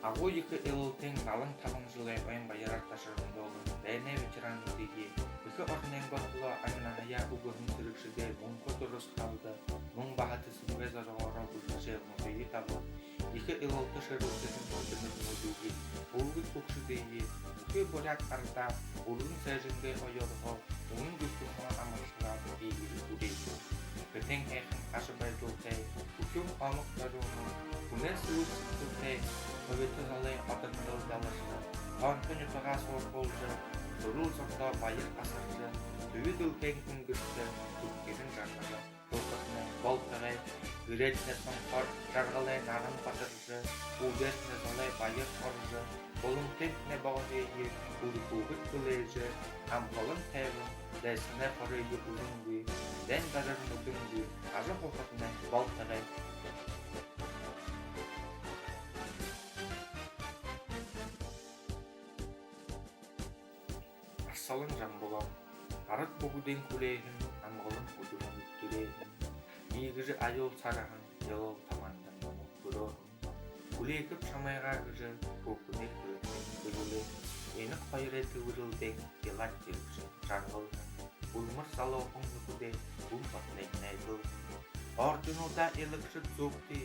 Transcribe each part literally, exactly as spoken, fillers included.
Агуу ехэ Илалтын далан табан жэлэй ойн баяраар ташарандуулан, дайнай ветерануудые, ехэ оронойнгоо түлөө аминахаяа үгэһэн сэрэгшэдые мүнхэ дурасхаалда, мүн баһа тэсэмгэй зоригоороо бэрхэжэ, музейе дабан, ехэ Илалта шэрэлтэһэн хүндэмэрнүүдые, хүүгэд хүгшэдые, бүхы буряад арадаа үргэн сайжанай оёорһоо үнэн зүрхэнһөө амаршалаа иигэжэ хүрье. Хэтын һайхан ажабайдалтай, хүхюун омог зорюунай, хүнэй сэлүүр сэдьхэлтэй, хубита золой одондол даларжа, тоонто нютагаа суурхуулжа, түрэл зондоо баяр асаржа, түби дэлхэйн үнгэртэ, түбхэрэн жаргажа, һуухатнай болтогой, гэртнай сонхоор жаргалай наран бадаржа, үүдэртнай золой баяр орожо, булантынтнай богоһые үргүүбэд хүлеэжэ, амгалан тайбан дайсанай хорёо үрэнгүй, дайн дарар мэдэнгүй ажаһуухатнай болтогой. Арсалан Жамбалон. Арад бүгэдын хүлеэһэн амгалан үдэрнүүд түрээһэн, иигэжэ аюул сараһан Илалта манда мүнөө хүрөөһэн. Хүлеэхэб шамайгаа гэжэ, хүүхэнэй хэлэһэн, бэелээ. Инаг хоёрой тэбэрэлдэнь илаад тиигэжэ жаргалһан. Үлмэр залуухан нүхэдэй, хүн бодоноо найдалһан. Орденуудаа илэгшэд зугты,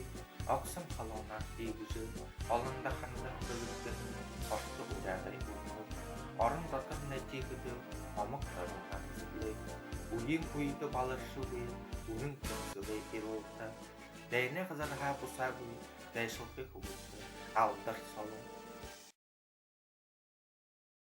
огсон халуунаар иигэжэ, олондо хандан дэлгэдэһэн хорто удаадаа үргэн. Орон дотор нэтигэдэ омог зорюунаар сэбэлээ. Үеын үедэ баларшагүй үнэн тэмсэлэй Илалта. Дайнай газарһаа бусаагүй дайшалхы хүбүүтэй алдар соло.